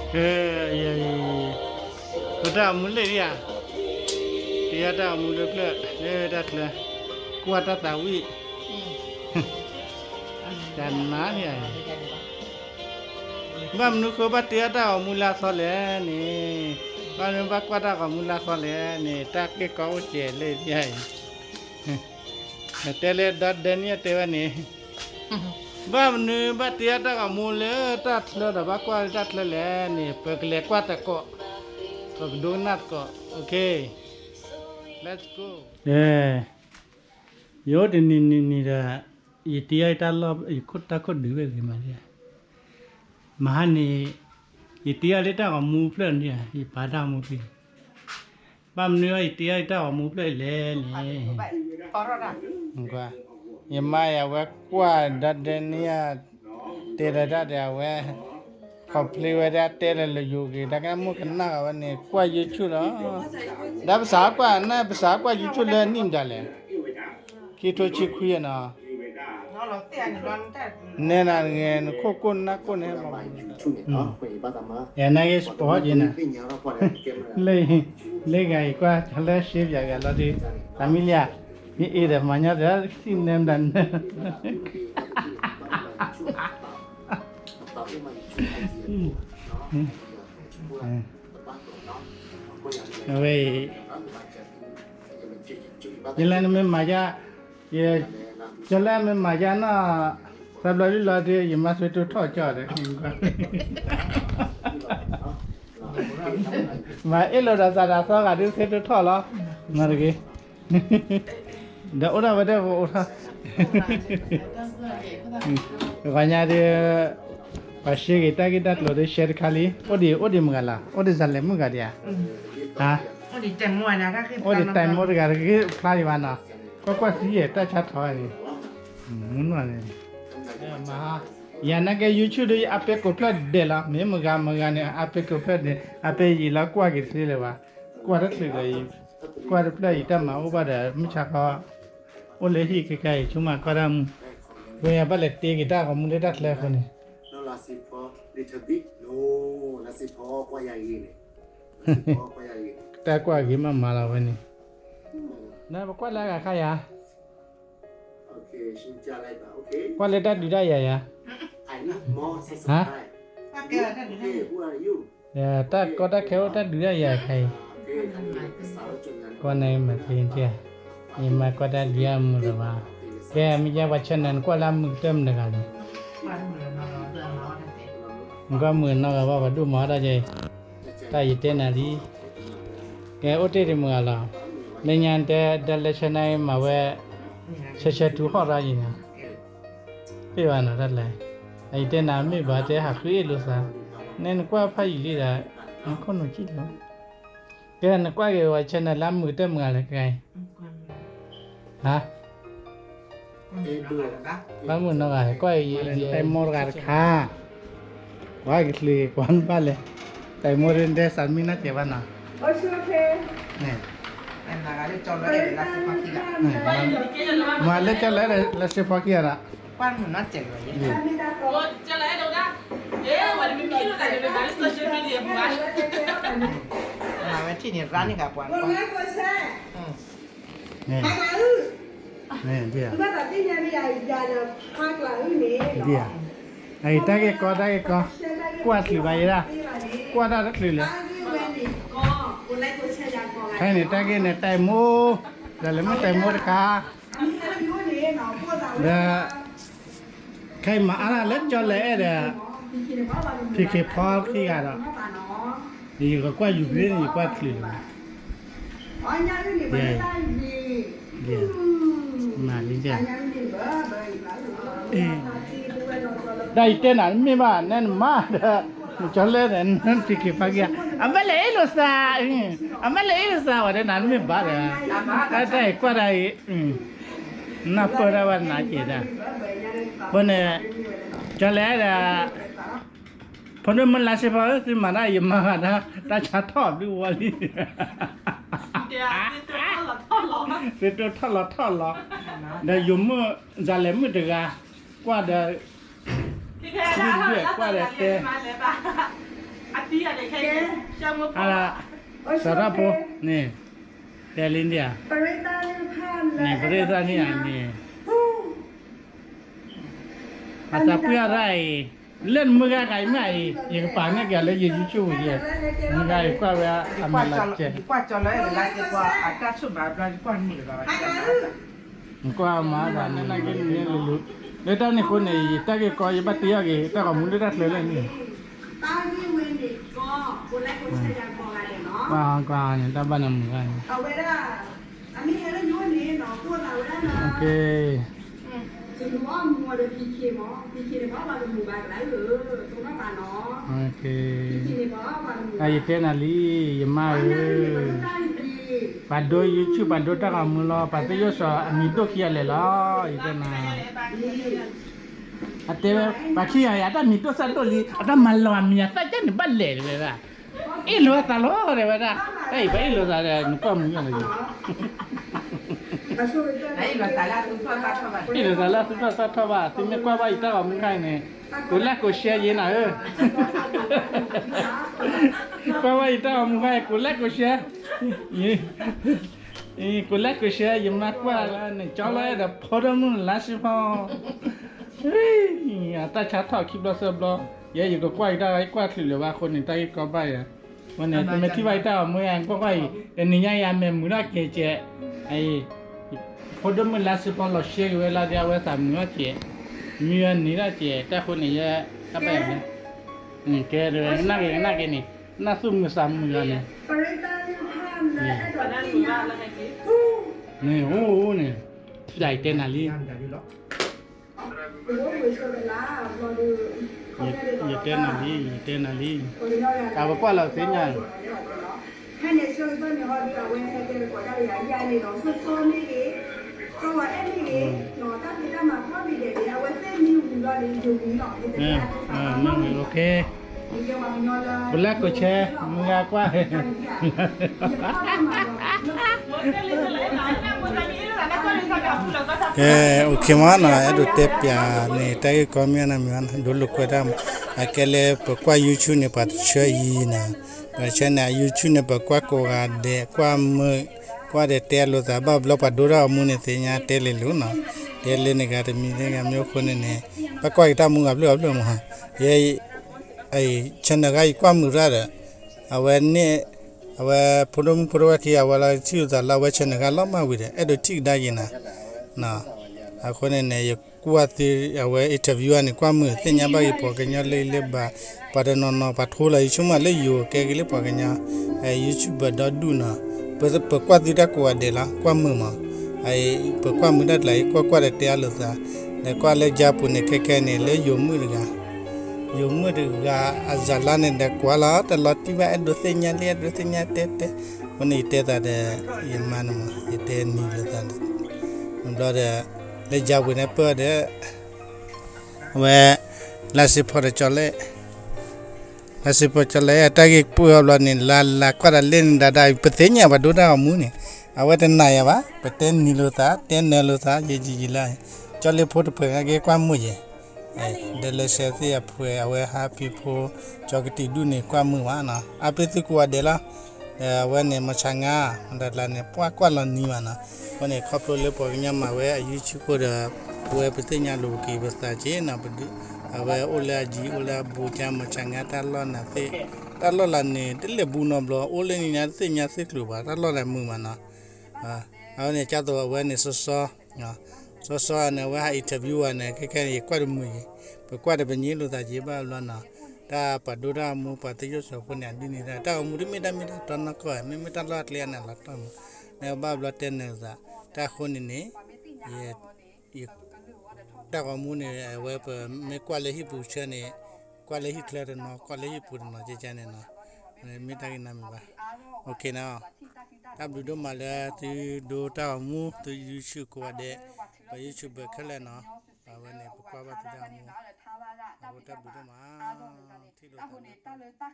အ ပတၢ်အိၣ်မူလၢဒ်ဧါ, တ့အီၣ်တၢ်အိၣ်မူလၢဖျၢၣ်လၢတၢ်ချၢ, ကွၢ်တၢ်သးဝံၣ်, တၢ်နါန့ၣ်ဧါ, ဘၣ်မနုၤဃိဘၣ်တ့အီၣ်တၢ်ဂီၤမူလၢအသီလဲၣ်န့ၣ်, ဘၣ်မနုၤဘၣ်ကွၢ်တၢ်ဂီၤမူလၢအသီလဲၣ်န့ၣ် တၢ်က့ၢ်ကီအိၣ်စဲးလၢဒ်အံၤ, တဲလၢဒီဒဲန့ၣ်တဲဝဲန့ၣ် ဘၣ်မနုၤဘၣ်တ့အီၣ်တၢ်ဂီၤမူလၢတၢ်ချၢဒီးဘၣ်ကွၢ်လၢတၢ်ချၢလဲၣ်န့ၣ် ပကလဲၤကွၢ်သကိး, ပကဒိကနၣ်သကိး, okay, let's go. ယအိၣ်တနံၤနံၤနံၤဒီး ယတ့အီၣ်ယတၢ်လီၢ် ယခိၣ်တၢ်ခိၣ်ဒုးဝဲဂ့ၤမး, မဟါန့ၣ် ယတ့အီၣ်လၢတၢ်ဂီၤမူဖျၢၣ်န့ၣ် ယပာ်တၢ်ဂီၤမူဖဲ ဘၣ်မနုၤအံၤတ့အီၣ်ယတၢ်ဂီၤမူဖျၢၣ်အံၤလဲၣ်န့ၣ်, ယမါအံၤအဝဲကွၢ်ဒီဒဲန့ၣ် တဲလၢတၢ်ဒီးအဝဲ complain ဝဲဒၣ်တဲလၢလယိၤဂ့ၤ တၢ်ကနၣ်မုၣ်ကနၣ်ဂၤဝဲန့ၣ် ကွၢ် YouTube လီၤ, ဒီးပစးကွၢ်နၢ် ပစးကွၢ် YouTube လၢနံၣ်မတၤလဲၣ်, ခံထိဆံခွံနီၤ နဲနၤဂ့ၤ နခိၣ်ကိၢ်နၢ်ကိၢ်န့ၣ်မး, ယနာ်က့ support ယဲနၤ, လၢဂၤအံၤကွၢ် လၢရှဲပၠးဂၤလီၤဒုး, သးမံလံဧါ, မ့ၢ်အ့ဒီးမၤညီဒီး သံၣ်နဲမတၤနၢ် အဝဲအံၤ ယလဲၤနမ့ၢ်မၤယါ, ယလဲၤမ့ၢ်မၤယါနီၤ, သးဘျီလံလီၤဒုး ယမၤသုတိၢ်ထီၣ်ကၠီဒီး, မၤအ့ၣ်လိာ်ဒီးသးဒီးသီဂၤဒုး သုတိၢ်ထီၣ်လီၤ, မၤတဂ့ၤ, ဒီးအိၣ်ဒၣ်ဝဲဒၣ်ပအိၣ်ထီၣ် ပှၤညါဒုး ပှၤရှဲဂ့ၤတၢ်ဂ့ၢ်တၢ်ကျိၤဒုး ရှဲတခါလံ, အိၣ်ဒံး အိၣ်ဒံးမုၢ်ဂၤလီၤ, အိၣ်ဒံးစၤလဲၤမုၢ်ဂၤဒံးဧါ, အိၣ်ဒံးတၢ်မူတဂၤတဂ့ၢ်ဖျါဒံးဘၣ်နီၤ, ကွၢ်ကွၢ်သံယဲၢ်တၢ်ဆါထီၣ်ဝဲန့ၣ်, မုၢ်နီၢ်န့ၣ်, ယနာ်က့ YouTube ဒုး ယအပ့ကိးဖျၢၣ်ဒဲးလီၤ, မ့ၢ်မုၢ်ဂၤမုၢ်ဂၤန့ၣ် အပ့ကိးဖျၢၣ်ဒဲး, အပ့ယံာ်လီၤကွၢ်က့ၤတသ့လၢၤဘၣ်, ကွၢ်တချုးဒီး ကွၢ်တဖျၢၣ်အံၤတၢ်မၤအိၣ်ဘၣ်ဒီး မုၢ်ဆါခီ အိၣ်လၢဟံၣ်ခဲခါအံၤ ဆိကမိၣ်ကွၢ်တၢ်မူ, ဝဲယဘၣ်လဲၤတ့က့ၤတၢ်ဂီၤမူလၢတၢ်ချၢအဃိန့ၣ်, တၢ်ကွၢ်ဂ့ၤမးမးလီၤဝဲန့ၣ်, နပကွၢ်လၢအဂၤခါယၤ, ကွၢ်လၢတၢ်ဒုးတၢ်ယၤယၤ, ဟါ, တၢ်ကီတၢ်ခဲအိၣ်တၢ်ဒုးတၢ်ယၤခါအံၤ, ကွၢ်န့ၣ်မၤသ့ဧါ, ယမၤကွၢ်တၢ်ဒုးအမုာ်လၢၤဘၣ်, ကဲမ့ၢ်ယါပှၤ channel နကွၢ်လၢအမုာ်ကတၢၢ်မတဂၤလဲၣ်, နကွၢ်မုာ်နီတဂၤဘၣ် ပှၤဒိၣ်မၤအီၣ်တၢ်ကဲ, တၢ်ယတဲနၤလံ ကဲအိၣ်တ့ၢ်တမုာ်ဂၤလီၤ, လၢညါတဲ ဒီးလၢဆၢနၤမၤဝဲ, ဆၢဆၢထူဟီၣ်ဒီးယံၤနီၤ, ပ့ၢ်ဘၣ်နီၤတၢ်လဲၣ်, အယတဲနၤမ့ၢ်ဘၣ်တဲဟးဃုအ့ၣ်လိာ်သး, နဲနကွၢ်ဖးယံာ်လံဒီး, နခိၣ်နူာ်ကံၣ်လီၤ, ကဲနကွၢ်က့ၤဝဲ channel လၢအမုာ်ကတၢၢ်မုာ်ဂၤလဲၣ်ကဲ, ဟါ ဘၣ်မုာ်နီတဂၤ ကွၢ်အံၤ တဲမိၢ်တဂၤတခါ, ကွၢ်ကချ့ ကွၢ်ဘၣ်လဲၣ်, တဲမိၢ်ဒ်တဲစးမံနီၢ်ကဲဘၣ်နီၤ, မၤလၢကၠီလဲၣ်ဒီး လၢစ့ဖီခံဂၤဒီး, မၤဝဲထံၣ်န့ၣ်ရါန့ၢ်ဂၤပှၤ, ဒ်ဧါ, အံၤတၢ်ဂ့ၢ်ကီ တၢ်ဂ့ၢ်ကီ, ကွၢ်တချုးဘၣ်ယဲဒၣ်, ကွၢ်တၢ်တချုးလဲၣ်, ခဲအံၤန့ၣ် တၢ်ဂ့ၢ်န့ၣ် တဲမိၢ်, ဒီးလဲၤမုၢ်တဲမိၢ်တခါ, ဒီး ခဲအံၤမၤအါထီၣ်လၢကၠီလဲၣ်အဲၣ်ဒီး, ဖံးက့ၤဖီခံဂၤဒီး, ယကကွၢ်ယူၤဘြ့န့ၣ် ယကွၢ်တချုးလၢၤဘၣ်, မၤလံ, တၢ်ယတဲနၤမ့ၢ်ဘၣ် နဲနမါဒီး, နကၠီလဲၣ်ဒီး နဖံးက့ၤဖီခံဂၤ, အမ့ၢ်လဲၤအ့ၣ်လိာ်သး, အမ့ၢ်လဲၤအ့ၣ်လိာ်သးဝဲဒီး နၤမ့ၢ်ဘၣ်ဒီး, တၢ်တၢ်အံၤကွၢ်တၢ်အံၤ နၢ်ပၢၢ်တၢ်ဘၣ်နၤက့ၤဒၣ်, အဃိန့ၣ်, ကၠီလဲၣ်ဒီး, ဖိဒိၣ်မုၣ်လါစ့ဖီဧၢ သုမၤတၢ်ယမၤဂၤဒၣ် တၢ်ဆါထီၣ်ဘျုးဝဲလံ, သုတိၢ်ထီၣ်လီၤထီၣ်လီၤ, ဒီးယိၤမုၣ် စၤလဲၤမုၣ်တဂၤ, ကွၢ်ဒီး, ကွၢ်ဒီးတဲ, အသံအန့ၣ်ခဲအံၤ အ စီၤထီၣ်ဖိန့ၣ် တဲလံဒံဧါ, န့ၣ် ပရ့သၣ်န့ၣ်ဧါန့ၣ် အသးပှၢ်ရၣ်အံၤ လၢနမုၢ်ဂၤဂၤအံၤမ့ၢ်အံၤ ယကပာ်န့ၢ်က့ၤလၢယ YouTube ယဲ, မုၢ်ဂၤအံၤကွၢ်ဝဲအမဲာ်လီၤကဲ, ကွၢ်မၤဘၣ်န့ၣ် လၢတၢ်န့ၣ်အဃိန့ၣ် ယတၢ်ဂ့ၢ်ကီ ယဘၣ်တ့အီၤက့ၤ တၢ်ဂီၤမူလၢတၢ်ချၢလၢန့ၣ် ကွၢ်ကွၢ်န့ၣ် တၢ်ဘၣ်နမုၢ်ဂၤန့ၣ် အယတဲနၤလံ ယမါဧၢ, ပှၤဒိ YouTube ပှၤဒိတၢ်ဂီၤမူလီၤ, ပှၤသ့ၣ်ယိၣ်စီၤအမံၤဒိၣ်ခံဂၤလဲၣ်လီၤ, ယတဲနၤ, အတဲဝဲ ပှၤခံဂၤအံၤ အတၢ်မံၤဒိၣ်သၣ်ဒိၣ်လံ, အတၢ်မၤလီၤအမံၤအသၣ်ကဲန့ၣ်ဘၣ်လဲၣ်တဲဝဲဒၣ်, အ့ၣ်လိာ်သးလီၤတဲဝဲဒၣ်, တၢ်အံၤပှၤအ့ၣ်လိာ်သးဒီး နကွၢ်မုာ်လီၤ, အ့ၣ်လိာ်သးလၢသူၣ်ထီၣ်သးထီၣ်ဘၣ်, သုမ့ၢ်ကွၢ်ဘၣ်ယတၢ်ဂီၤမူခါအံၤန့ၣ် ကိးlikeကိးshareယဲနၤဧၢ, ကွၢ်ဘၣ်ယတၢ်ဂီၤမူခါအံၤ ကိးlikeကိးshare ကိးlikeကိးshare ယမါကွၢ်လၢန့ၣ် ကၠီလီၤအဲၣ်ဒီးဖိဒိၣ်မုၣ်လါစ့ဖီ, အတၢ်ဆါထီၣ်ခံဘျီသၢဘျီ, ယဲယကကွၢ်ယတၢ်ဂီၤ ယကွၢ်ချုးလၢၤဘၣ်အဃိန့ၣ် တၢ်ဂ့ၢ်ကီဘၣ်ယၤ, အဃိန့ၣ် သုမ့ၢ်ထံၣ်ဘၣ်ယတၢ်ဂီၤမူယၤ ကွၢ်ကွၢ်အံၤ တနံၤညါယၤမဲာ်မုာ်ထီၣ်ကဲးကဲး, ဖိဒိၣ်မုၣ်လါစ့ဖီလီၤshareက့ၤဝဲလၢဒ်အဝဲသးမုာ်ထီၣ်ကဲး, မံဝဲနံၤထီၣ်ကဲး တၢ်ဃိန့ၣ်ယဲ, တၢ်ဘၣ်ယၤန့ၣ်, ကဲဒၣ်ဝဲ ကနၣ်က့ၤ ကနၣ်က့ၤန့ၣ်, နၢ်သူၣ်မုာ်သးမုာ်လီၤန့ၣ် န့ၣ် အိၣ်န့ၣ်, ယတဲနၤလံ, ယတဲနၤလံ, ယတဲနၤလံ, အဝဲကွၢ်လီၤသ့ၣ်ညါ, ကိးlikeကိးshare မုၢ်ဂၤကွၢ် ကဲ OK မးနီၤ, အဲၣ်ဒိးတဲပျးန့ၣ် တၢ်ဂ့ၢ်ကီမ့ၢ်နီၤမ့ၢ်နီၤ ဒိလိာ်ကွဲတၢ်မး, အကဲလၢပကွၢ် YouTube န့ၣ် ပှၤတဆၢအံၤနီၤ, ပှၤတဆၢန့ၣ် အ YouTube န့ၣ် ပကွၢ်ကိးဂၤဒဲး ကွၢ်မုာ်, ကွၢ်ဒီးတဲအလိာ်သးဘၣ်ဘျီ ပှၤဒိတၢ်ဂီၤမူန့ၣ် သ့ၣ်ညါတဲလၢာ်လၢာ်နီၤ, တဲလၢန့ၣ်ဂၤတမံၤသ့ၣ်ညါမ့ၢ်အိၣ်ဃိန့ၣ်န့ၣ်, ဘၣ်ကွၢ်က့ၤတၢ်မူဂၤဖျၢၣ်ဂၤဖျၢၣ်မး, ယဲ channel ဂၤယကွၢ်မုာ်တၢ်ဒီး, အဝဲန့ၣ်, အဝဲဖိဒိၣ်မုၣ်ဖိဒိၣ်ဝဲၢ်ခံ အဝဲလီၤထံၣ်လိာ်သးလၢအဝဲ channel ဂၤလီၤမၢ်ဝံၤဒီး အဲၣ်ဒိးထံၣ်ကဒါယဲနၤ, အဃိန့ၣ်န့ၣ် ယကွၢ်သုအဝဲ interview န့ၣ် ကွၢ်မုာ်သ့ၣ်ညါဘၣ်က့ၤပှၤကညီလၢအံၤလၢဘၣ်, ပှၤတနီၤနီၤ ပှၤထိလီၤ ယဆိကမိၣ်လၢယိၤကဲက့ၤလၢပှၤကညီ YouTuber ဒီဒူၣ်နီၤ, ပကွၢ်သုတၢ်ကိးဂၤဒဲးလီၤ ကွၢ်မုာ်မး, ပကွၢ်မုာ်တၢ်ကျါအံၤ ကွၢ်ကွၢ်ဒီးတဲအလိာ်သး, ဒီးကွၢ်လၢ ယၤပူၤ န့ၣ် ခဲခဲန့ၣ် လၢယိၤမုၣ်တဂၤ ယိၤမုၣ်တဂၤအစှၤလါန့ၣ်ဒီးကွၢ်လီၤ တလီၤတံၢ်ဘၣ် အဲၣ်ဒိးသ့ၣ်ညါလံ အဲၣ်ဒိးသ့ၣ်ညါတဲတဲ, အဃိန့ၣ် ယတဲသးဒီး ယမါန့ၣ်မး ယတဲနံၤလိာ်သး, ဘျီဒီး လၢယၤပူၤန့ၣ်ပၢၢ်ဒီး အဝဲ လါစ့ဖီဒီးကၠီလဲၣ်, လါစ့ဖီကၠီလဲၣ် တၢ်ဂ့ၢ်ပၢၢ်အဘျီန့ၣ် လါလါကွၢ်တၢ်လၢန့ၣ်ဒၣ်ဒၣ် ပသ့ၣ်ညါပှၤဒိတၢ်ဂီၤမူန့ၣ်, အဝဲတနာ်ယၤဘၣ် ပတဲနံၤလိာ်သး တဲနၢၤလိာ်သး ယံာ်ယံာ်ယံာ်လၢ ကၠီလ့ဖိတဖုန့ၣ်က့ၤကွၢ်မုာ်ယဲၢ် ဒီးလၢဆဲးသ့ၣ်အဖှဲး အဝဲဟးဖံးဖိ ကၠီကတံၤဒူၣ်န့ၣ် ကွၢ်မုာ်ဘၣ်နီၤ အါပ့ၤသုကိးဂၤဒဲးလီၤ, ဒီးအဝဲန့ၣ် မီၤဆါငါ မတၤတကျါန့ၣ် ပှၢ်ကွၢ်လီၤနံၤဘၣ်နီၤ, အဃိန့ၣ် ခီဖျိလၢပှၤကညီမၤဝဲအ YouTube အဃိဒီး ပဝဲပသ့ၣ်ညါလိာ်က့ၤပသးက့ၤနီၤ, အဝဲအိၣ်လၢအယံၤ အိၣ်လၢအဘူးကါ မီၤဆါငါတၢ်လီၢ်နၤသ့ၣ်, တၢ်လီၢ်လၢန့ၣ် တလဲၤဘူးနီတဘျီ အိၣ်လၢနံၤညါတသ့ၣ်ညါသ့ၣ်ကျိၤဘၣ် တၢ်လီၢ်လၢမုာ်ဘၣ်နီၤ, အဝဲန့ၣ် ကၢ်သိးအဝဲန့ၣ် စီစီ စီစီန့ၣ် အဝဲဟး interview ဝဲန့ၣ် ခဲခဲန့ၣ် ယကွၢ်တမုာ်ယံၤ, ပကွၢ်ဒီးပညိၣ်လိာ်သးက့ၤဘၣ်ဘျီနီၤ, တၢ်ပှၤဒိတၢ်ဂီၤမူ ပှၤသ့ၣ်ယိၣ်စီၤဖိန့ၣ် အဒ်န့ၣ်ဒၣ် တၢ်ဂီၤမူတမ့ၢ်တၢ်မ့ၢ်တၢ်တီနီၢ်ကီၢ် မ့မ့ၢ်တၢ်လီၢ်အကျဲအနၢ်လီၤတီၢ်မး, နဘၣ်ဘျီတဲနၢၤသး, တၢ်အဃိန့ၣ်န့ၣ် ယ တၢ်ဂီၤမူန့ၣ် အဝဲပမ့ၢ်ကွၢ်လၢဟံၣ်ပူၤဆၢန့ၣ်, ကွၢ်လၢဟံၣ်ချၢတနီၤ ကွၢ်လၢဟံၣ်ပူၤတနီၤကဲကန့ၣ်နီၤ, မ့ၢ်တၢ်ဂ့ၢ်နၤမုာ်ဘၣ်, OK နီၤ, တၢ်ဘျုးဒိၣ်မးလၢသုဒိတၢ်ဂီၤမူ သု YouTube ကိးဂၤဒဲး, ပှၤ YouTuber ခဲလၢာ်နီၤ, အဝဲန့ၣ် ပကွၢ်ဘၣ်သုတၢ်ဂီၤမူ, အဃိတၢ်ဘျုးဒိၣ်မး, ထံၣ်လိာ်သးလၢ